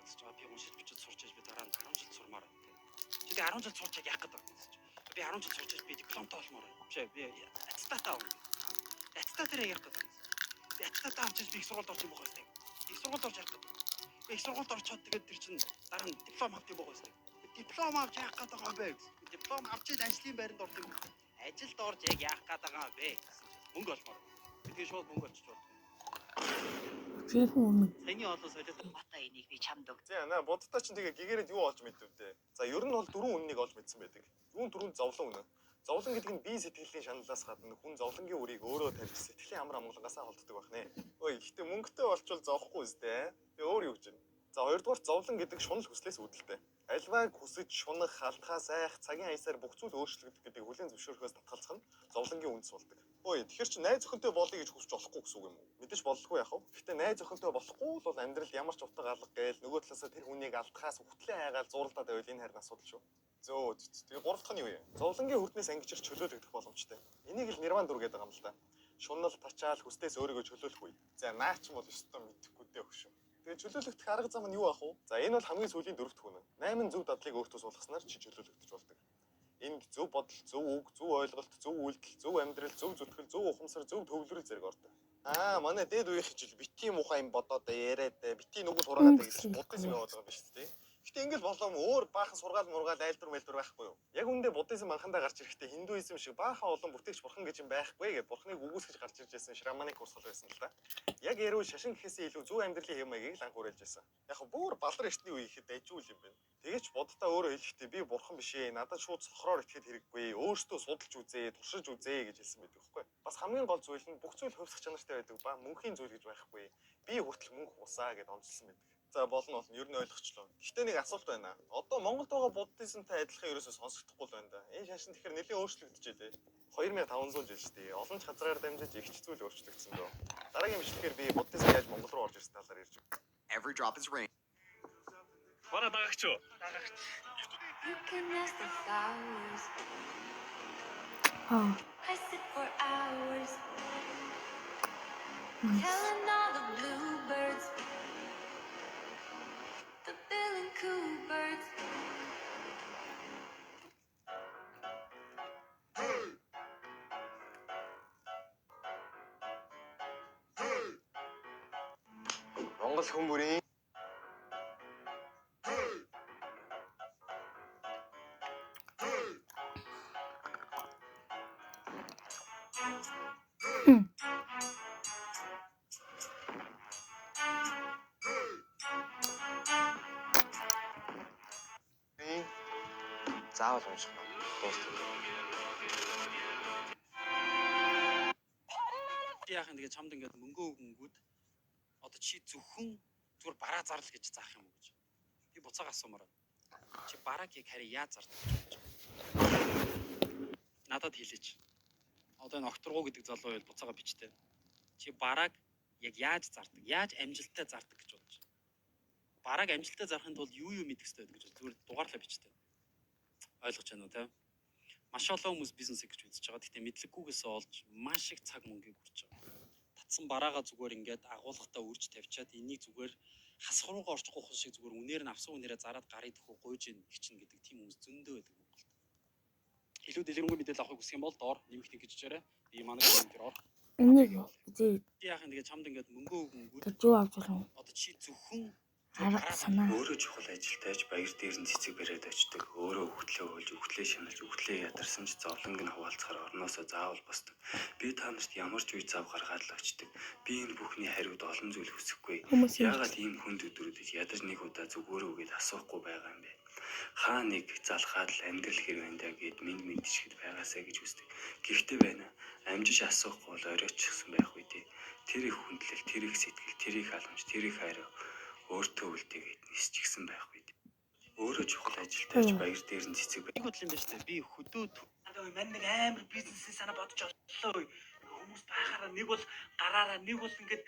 гэсэн чинь би уншиж бичиж сурч иж би дараа нь 10 жил сурмаар байна. Чи тэгээ 10 жил сурч яг яах гэдэг вэ гэсэн чинь би 10 жил сурч иж би дипломтой болмоор байна. Биш ээ, би аттестатаа авна. Аттестат дээр яах гэдэг вэ? Би аттестатаа авч иж би их сургуульд орж юм байгаа юм. Их сургуульд орж яах гэдэг вэ? Би их сургуульд орчоод тэгээд тэр чинь дараа нь диплом авт юм байгаа юм. Диплом авч яах гээд байгаа юм бэ гэсэн. Диплом авч иж ажлын байранд орд юм. Ажилд орж яг яах гээд байгаа юм бэ гэсэн чинь мөнгө олмоор. Би тэгээ шууд мөнгө олчих болдог. Жинхэнэ үнэн. Саяны олон солиод Бата энийг би чамд өг. За наа буддаа чинь тэгээ гэгэрээд юу олж мэдв дээ. За ер нь бол дөрвөн үннийг олж мэдсэн байдаг. Юун түрүүнд зовлон үнэ. Зовлон гэдэг нь бие сэтгэлийн шаналлаас гадна хүн зовлонгийн үрийг өөрөө тарьж сэтгэлийн амар амгалангаасаа холддог байх нэ. Ой гэхдээ мөнгөтэй болчвол зовхгүй үстэй. Би өөр юу гэж байна. За хоёрдугаар зовлон гэдэг шунал хүслээс үүдэлтэй. Альвааг хүсэж шунах, алдахаас айх, цагийн аясаар бүх зүйл өөрчлөгдөх гэдэг хүлээн зөвшөөрөхөөс татгалзах нь зовлонгийн үндэс болдог. Ой тэгэхээр чи найз охинтой болъё гэж хүсч болохгүй гэсэн үг юм уу? Мэдээж боллгүй яах вэ? Гэхдээ найз охинтой болохгүй л бол амьдрал ямар ч утга алга гээл нөгөө талаасаа тэр хүнийг алдахаас үхтлээ айгаал зууралдаад байвал энэ харин асуудал шүү. Зөө тэгээ гурав дахь нь юу юм? Зовлонгийн хүрднээс ангижирч чөлөөлөгдөх боломжтой. Энийг л нирван дүр гэдэг юм л да. Шунал, тачаал, хүслээс өөрийгөө чөлөөлөх үе. За наа ч юм бол өстөө мэдэхгүй дээ өгшөө. Тэгээ чөлөөлөгдөх арга зам нь юу ах вэ? За энэ бол хамгийн сүүлийн дөрөвт хүн. 8 зөв дадлыг өөртөө суулгаснаар чи чөлөөлөгдөж болдог. Энд зөв бодол, зөв үг, зөв ойлголт, зөв үйлдэл, зөв амьдрал, зөв зүтгэл, зөв ухамсар, зөв төвлөрөл зэрэг ордог. Аа манай дээд үеийн хичээл бити муухай юм бодоод яриад бити нүгэл хураагаад гэж буддизм яваад байгаа юм биш үү? Гэтэ ингээл болоо өөр баахан сургаал мургаал айлдвар мэлдвэр байхгүй юу? Яг үндэ буддизм анхандаа гарч ирэхдээ хиндуизм шиг баахан олон бүтээгч бурхан гэж юм байхгүй гэд бурханыг үгүйсгэж гарч ирж байсан шраманик урсгал байсан л да. Яг яруу шашин гэхээсээ илүү зөв амьдралын хэв маягийг л анх уриалж байсан. Яг бүр балар эртний үе ихэд дайжгүй юм байна. Тэгээч буддаа өөрөө хэлэхдээ би бурхан биш ээ. Надад шууд сохроор итгэхэд хэрэггүй. Өөртөө судалж үзээ, туршиж үзээ гэж хэлсэн байдаг байхгүй. Бас хамгийн гол зүйл нь бүх зүйл хувьсах чанартай байдаг ба мөнхийн зүйл гэж байхгүй. Би хүртэл мөнх усаа гэд онцлсон байдаг. За болно болно ер нь ойлгочлоо. Гэхдээ нэг асуулт байна. Одоо Монголд байгаа буддизмтай адилхан ерөөсөө сонсогдохгүй л байна да. Энэ шашин тэгэхээр нэлээд өөрчлөгдөж байлээ. 2500 жил шүү дээ. Олон ч газраар дамжиж их ч зүйл өөрчлөгдсөн дөө. Дараагийн бичлэгээр би буддизм яаж Монгол руу орж ирсэн талаар ярьж өгье. Every drop is rain. Манай дагагч юу? You can ask the flowers. Аа. I sit for hours Nice. telling all the bluebirds, the bill and coo birds. Монгол хүмүүрийн Заавал унших ном. Дуустал. Чи яах юм тэгээ чамд ингээд мөнгө өгөнгүүд одоо чи зөвхөн зүгээр бараа зарл гэж заах юм уу гэж. Би буцаага асуумаар байна. Чи барааг яг харин яаж зардаг гэж бодож байна? Надад хэлээч. Одоо энэ огторгоо гэдэг залуу байл буцаага бичтэй. Чи барааг яг яаж зардаг? Яаж амжилттай зардаг гэж бодож байна? Барааг амжилттай зарахын тулд юу юу мэдэх ёстой гэдэг гэж зүгээр дугаарлаа бичтэй. Ойлгож байна уу те? Маш олон хүмүүс бизнес хийж гэж үзэж байгаа. Гэхдээ мэдлэггүйгээс олж маш их цаг мөнгийг үрж байгаа. Татсан бараагаа зүгээр ингээд агуулгатаа үрж тавьчаад энийг зүгээр хасах руугаа орчихгүй хүн шиг зүгээр үнээр нь авсан үнээрээ зараад гарыг төхөө гуйж ийн хичнэ гэдэг тийм хүмүүс зөндөө байдаг Монголд. Илүү дэлгэрэнгүй мэдээлэл авахыг хүсэх юм бол доор нэмэх нэг гэж бичээрэй. Би манай комментээр ор. Энийг зээ Чи яах юм тэгээ чамд ингээд мөнгө өгөнгүүд тэр юу авч болох юм? одоо чи зөвхөн Арга санаа. Өөрөө чухал ажилтайч баяр дээр нь цэцэг бариад очдог. Өөрөө хөвгтлээ уйлж, хөвгтлээ шаналж, хөвгтлээ ядарсан ч зовлонг нь хуваалцахаар орноосоо заавал босдог. Би та нарт ямар ч үе зав гаргаад л очдог. Би энэ бүхний хариуд олон зүйл хүсэхгүй. Хүмүүс юм. Яагаад ийм хүнд өдрүүдэд ядаж нэг удаа зүгөөрөө гээд асуухгүй байгаа юм бэ? Хаа нэг залхаад л амьдрал хэр байна даа гэд минь мэдчихэд байгаасай гэж үздэг. Гэхдээ байна. Амжиж асуухгүй бол оройчсон байх үү дээ. Тэр их хүндлэл, тэр их сэтгэл, тэр их халамж, тэр их хариу өөртөө үлдээгээд нисчихсэн байх үү дээ. Өөрөө чухал ажилтайч баяр дээр нь цэцэг Нэг бодлоо юм байна шүү дээ. Би хөдөө Ой, мань нэг амар бизнесийн санаа бодож оллоо. Хүмүүс баахаараа нэг бол гараараа нэг бол ингээд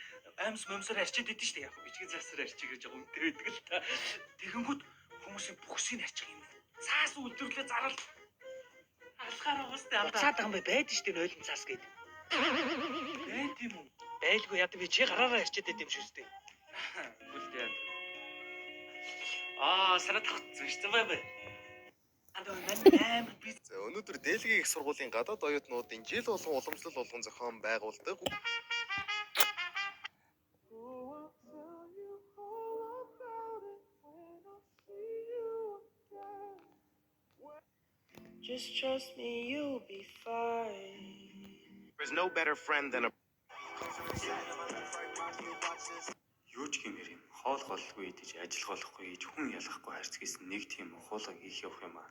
амьс момсоор арчиад идэв шүү дээ. Яг бичгийн засаар арчиг гэж байгаа үнтэй байдаг л та. Тэгэнгүүт хүмүүсийн бүхсийг арчих юм. Цаас үлдэрлээ зарал алхаар байгаа сте алдаа. Цаад байгаа юм байд штэ нойлон цаас гээд. Байд юм уу? Байлгүй яа би чи гараараа арчиад байд юм шүү дээ. Үлдээ. Санаа тавцсан шүү дээ бай. Амар За өнөөдөр Дэлгийн их сургуулийн гадаад оюутнуудын жил болгон уламжлал болгон зохион байгуулдаг. Just trust me, you'll be fine. There's no better friend than a Юу ч гэмээр юм. Хоол голлгүй идэж, ажил голохгүй хийж, хүн ялахгүй харьцгийс нэг тийм ухуулга хийх явах юм аа.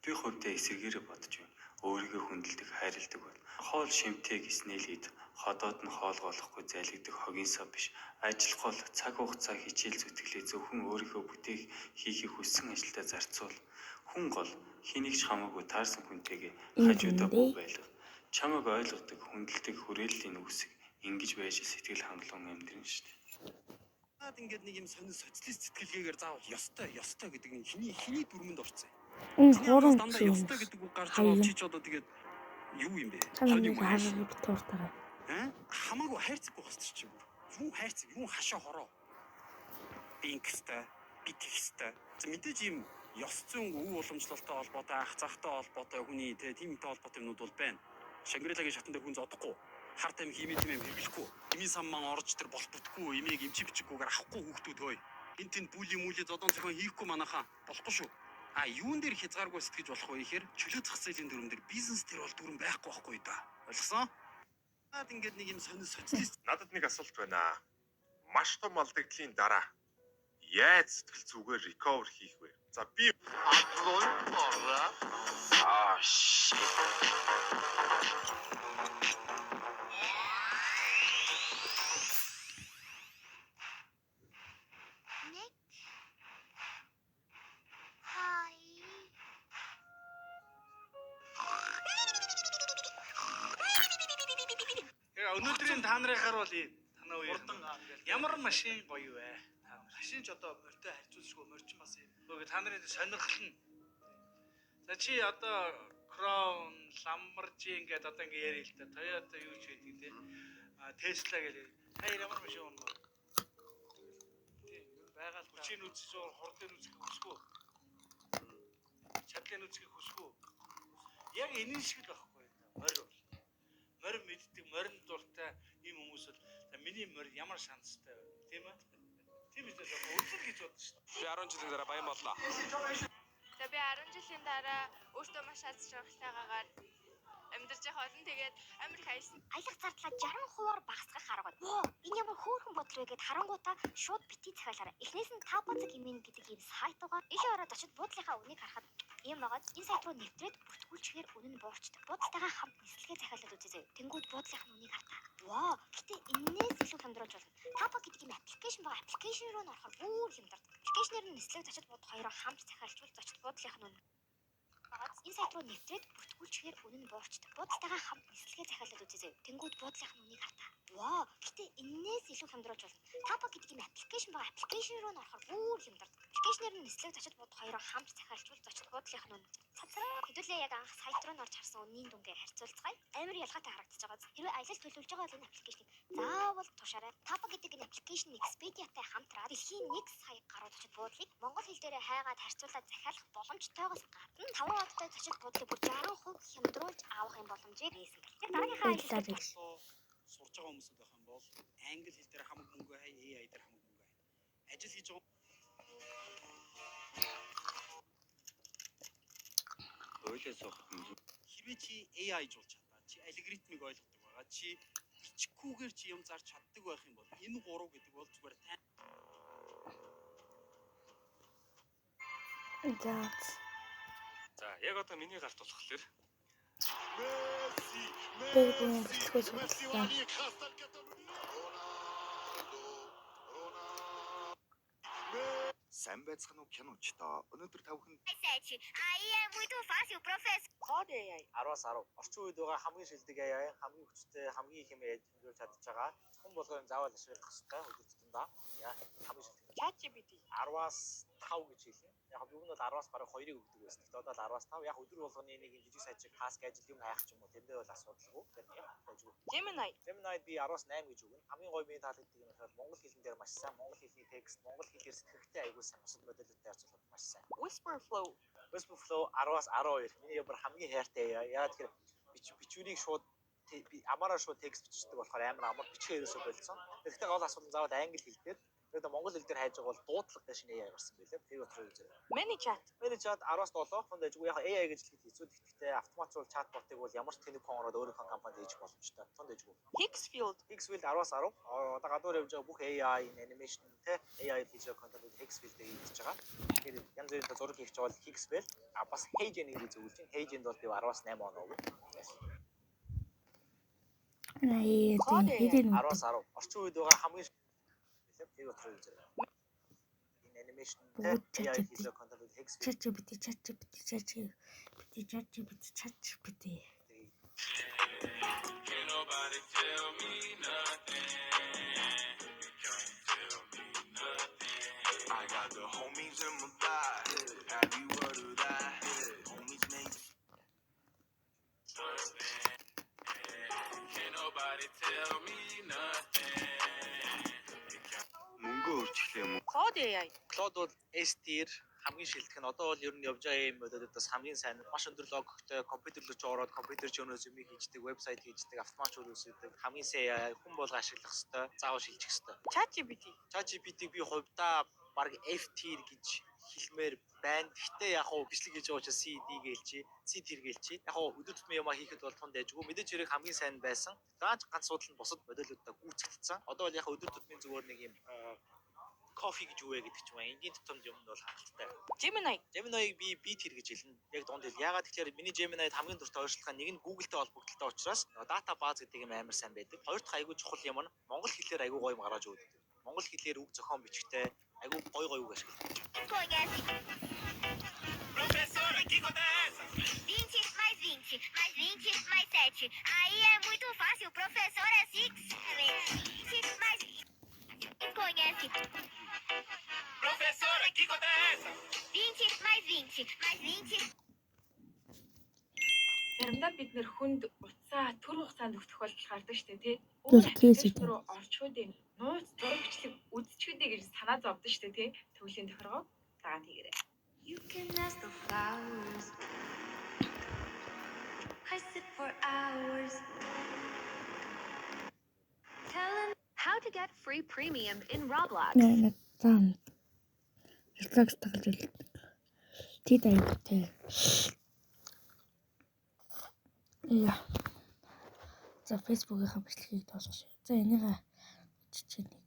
Би хувьдаа эсэргээрээ бодож байна. Өөрийгөө хүндэлдэг, хайрладаг бол хоол шимтэй гиснээ л ид, ходоод нь хоол голохгүй залгидаг хогийн сав биш. Ажил гол, цаг хугацаа хичээл зүтгэлээ зөвхөн өөрийнхөө бүтээх хийхийг хүссэн ажилдаа зарцуул. Хүн гол хэнийг ч хамаагүй таарсан хүнтэйгээ Энэ хажуудаа бүү үндэ. байлга. Чамайг ойлгодог, хүндэлдэг хүрээллийн үгсэг ингэж байж сэтгэл хангалуун амьдрын шүү дээ. Наад ингээд нэг юм сонин социалист сэтгэлгээгээр заавал ёстой, ёстой гэдэг нь хиний дүрмэнд орсон юм. Энэ Чиний амнаас хуран дандаа гэсэн юм. ёстой гэдэг үг гарч байгаа бол Хаяа. чи ч одоо тэгээд юу юм бэ? Та Хонь намайг юм ааш. хараа битүүр тараа. Аа? Хамаагүй хайрцаггүй бас чи бүр. Юу хайрцаг, юу хашаа хороо. Би ингэх ёстой, би тэгэх ёстой. За мэдээж ийм ёс зүйн өв уламжлалтай холбоотой, ах захтай холбоотой хүний тэ тиймтэй холбоотой юмнууд бол байна. Шангрилагийн шатан дээр хүн зодохгүй. Хар тамхи химээ тийм юм хэрэглэхгүй. Эмийн сан ман орж тэр болт бүтггүй, эмийг эмчи бичггүйгээр авахгүй хүүхдүүд хөөе. Энд тэнд бүлийн мүлээ зодон зохион хийхгүй манайхаа болохгүй шүү. А юун дээр хязгааргүй сэтгэж болох вэ гэхээр чөлөө зах зээлийн дүрм дээр бизнес дээр бол дүрм байхгүй байхгүй да. Ойлгосон? Наад ингээд нэг юм сонин социалист Надад нэг асуулт байна. Маш том алдагдлын дараа яаж сэтгэл зүгээр recover хийх вэ? За би Аа shit. Нэг. Хоёр. Өнөөдрийн та нарынхаар бол ийм танаа үеийн ямар машин гоё вэ? Та машин ч одоо морьтой харьцуулшгүй морь ч бас юм. Үгүй та нарын сонирхол нь. За чи одоо Crown, Lamborghini гэдэг одоо ингэ яриа л та. Toyota юу ч байдаг те. А Tesla гэдэг. Та ямар машин унаа? Тийм, байгаал хүчийн үзэж хурдын үзэх хүсэхгүй. Чадлын үзэхийг хүсэхгүй. Яг энэ шиг л байхгүй. Морь бол. Морь мэддэг, морин дуртай ийм хүмүүс бол за миний морь ямар шанстай вэ? Тийм ээ? Тийм үү? Үзэл гэж бодсон шүү дээ. Би 10 жилийн дараа баян боллоо. За би 10 жилийн дараа өөртөө маш аз жаргалтайгаар амьдарч явах болно. Тэгээд амар их аялсан. Аялах зардлаа 60%-аар багасгах арга байна. Воо, энэ ямар хөөрхөн бодол вэ гэд харангуйтаа шууд бити захиалаарай. Эхнээс нь Tabac имэн гэдэг ийм сайт байгаа. Илүү ороод очид буудлынхаа үнийг харахад ийм байгаад энэ сайт руу нэвтрээд бүртгүүлчихээр үнэ нь буурчдаг. Буудалтайгаа хамт нислэгээ захиалаад үзье заяа. Тэнгүүд буудлынх нь үнийг хартаа. Воо, гэтээ энээс илүү хямдруулж болно. Tabac гэдэг ийм аппликейшн байгаа. Аппликейшн руу нь орохоор бүр хямдардаг. Аппликейшнээр нь нислэг зочид буудал хоёроо хамт захиалчвал зочид буудлынх нь үнэ байгаад энэ сайт руу нэвтрээд бүртгүүлчихээр үнэ нь буурчдаг. Буудалтайгаа хамт нислэгээ захиалаад үзье заяа. Тэнгүүд буудлынх нь үнийг хартаа. Воо, гэтээ энээс илүү хямдруулж болно. Tabac гэдэг ийм аппликейшн байгаа. Аппликейшн руу нь орохоор бүр хямдардаг. Аппликейшнээр нь нислэг зочид буудал хоёроо хамт захиалчвал зочид буудлынх нь үнэ цацраа. Хэдүүлээ яг анх сайт руу нь орж харсан үнийн дүнгээ харьцуулцгаая. Амар ялгаатай харагдаж байгаа. Хэрвээ аялал төлөвлөж байгаа бол энэ аппликейшнийг заавал тушаарай. Tabac гэдэг энэ аппликейшн Expedia-тай хамтраад дэлхийн 1 сая гаруй зочид буудлыг монгол хэл дээрээ хайгаад харьцуулаад захиалах боломжтойгоос гадна 5 одтой зочид буудлыг бүр 60% хямдруулж авах юм боломжийг нээсэн гэл. Яг дараагийнхаа Баярлалаа аялал гэж. Сурж байгаа хүмүүсүүд байх юм бол англи хэл дээр хамаг мөнгө хай, AI дээр хамаг мөнгө хай. Ажил хийж байгаа Ойлоо суух юм. хэрвээ чи AI жуулж чадаа, чи алгоритмыг ойлгодог байгаа, чи бичихгүйгээр чи юм зарч чаддаг байх юм бол энэ гурав гэдэг бол зүгээр тань За. За яг одоо миний гарт болохоор Би бүр бичлэгээ судлаа. Сайн байцгаана уу киночдоо. Өнөөдөр та бүхэн Aí é muito fácil, professor. Код AI 10-аас 10. Орчин үед байгаа хамгийн шилдэг AI, хамгийн хүчтэй, хамгийн их юм AI тэмдэглэж чадж байгаа. Хүн болгон заавал ашиглах хэрэгтэй өдөр тутамдаа. Яа, хамгийн шилдэг. ChatGPT. 10-аас 5 гэж хэлнэ. Яг нь бол 10-аас бараг 2-ыг өгдөг байсан. Гэхдээ одоо л 10-аас 5. Яг өдөр болгоны нэг юм жижиг сажиг task ажил юм хайх ч юм уу. Тэн дээр бол асуудалгүй. Тэгэхээр яг гайгүй. Gemini. Gemini би 10-аас 8 гэж өгнө. Хамгийн гоё миний таалагддаг юм болохоор монгол хэлэн дээр маш сайн, монгол хэлний текст, монгол хэлээр сэтгэхтэй айгүй сайн, бусад модельүүдтэй харьцуулахад маш сайн. Whisper Flow. Whisper Flow 10-аас 12. Миний ямар хамгийн хайртай AI. Яагаад тэгэхээр бичвэрийг шууд би амаараа шууд текст бичдэг болохоор амар амар бичгээ ерөөсөө болцсон. Тэгэхдээ гол асуудал нь заавал англи хэл дээр. Тэгээд монгол хэл дээр хайж байгаа бол дуудлага дээр шинэ AI гарсан байлээ. Тэр утгаар үзээрэй. ManyChat. ManyChat 10-аас 7 хүнд ажгүй яг AI гэж хэлэхэд хэцүү. Гэхдээ автоматжуул чатботыг бол ямар ч тэнэг хон ороод өөрийнхөө компанид хийж боломжтой. Тунд ажгүй. Higgsfield. Higgsfield 10-аас 10. Одоо гадуур явж байгаа бүх AI animation те AI хийж байгаа контентууд Higgsfield-ээр хийж байгаа. Тэгэхээр янз бүрийн зураг хийх жоо бол Higgsfield. А бас HeyGen-ийг зөвлөж байна. HeyGen бол би 10-аас 8 оноо өгнө. Наа тийм 10-аас 10. Орчин үед байгаа хамгийн тэр утгаар үзээрэй. Энэ animation те AI хийж байгаа контентууд Higgsfield. ChatGPT, ChatGPT, ChatGPT, ChatGPT, ChatGPT. Can't nobody tell me nothing. You can't tell me nothing. I got the homies in my thigh. Have you heard of that? Homies make Can't nobody tell me nothing. You can't. Мөнгөө өөрчлөх юм уу? Claude AI. Claude бол S tier хамгийн шилдэг нь одоо бол ер нь явж байгаа юм модельудаас хамгийн сайн, маш өндөр логиктой, компьютер руу ч ороод компьютер ч өнөөс юм хийждэг, вебсайт хийждэг, автомат үүсгэдэг. Хамгийн сайн AI хүн болго ашиглах хэвээр, заавал шилжих хэвээр. ChatGPT. ChatGPT-г би хувьдаа баг F tier гэж хэлмээр байна. Гэхдээ яг хуу бичлэг хийж байгаа учраас C D гэлчи, C tier гэлчи. Яг хуу өдөр тутмын юмаа хийхэд бол тунд айжгүй. Мэдээж хэрэг хамгийн сайн байсан. Гаанч ганц судал нь бусад модельудаа гүйцэгдсэн. Одоо бол яг өдөр тутмын зүгээр нэг юм кофе гэж юу вэ гэдэг ч юм уу. Энгийн тутамд юм нь бол хангалттай. Gemini. Gemini-г би B tier гэж хэлнэ. Яг дунд хэл. Яагаад тэгэхээр миний Gemini-д хамгийн дуртай ойршилгаа нэг нь Google-тэй холбогдолтой учраас database гэдэг юм амар сайн байдаг. Хоёр дахь айгүй чухал юм нь монгол хэлээр айгүй гоё юм гаргаж өгдөг. Монгол хэлээр үг зохион бичгтээ айгүй гоё гоё үг ашигладаг. Conhece Professora, que conta é essa? 20 mais 20 mais 20 mais 7. Aí é muito fácil, professor é 6, 7. 20 mais 20. Conhece Professora, que conta é essa? 20 mais 20 mais 20. Заримдаа бид нэр хүнд утсаа түр хугацаанд өгөх тохиолдол гардаг штэ тий. Тэр Өөр кейс application руу орчхууд юм. Нууц зураг бичлэг үзчихүүдээ гэж санаа зовдсон штэ тий. Төвлийн тохиргоо дагаад хийгээрэй. You can ask the flowers. I sit for hours. Telling How to get free premium in Roblox. Наа зам. Roblox тоглож байлдаг. Тэд аягүй. Яа. За, Facebook-ийн бичлэгийг дуусгах. За, энийг жижиг нэг.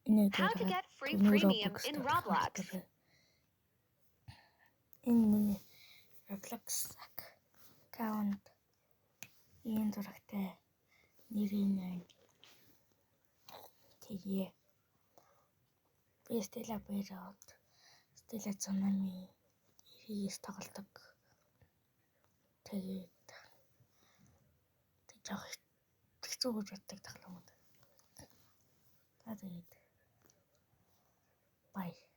Энэ How to get free premium in Roblox. Энэ миний Roblox аккаунт ийм зурагтай нэрийн байна. Тэгээ. Би Stella Bear, Stella Tsunami 99 тоглодог. Тэгээд тэг жоох хэцүү гэж боддог тоглоомод. За, тэгээд bye.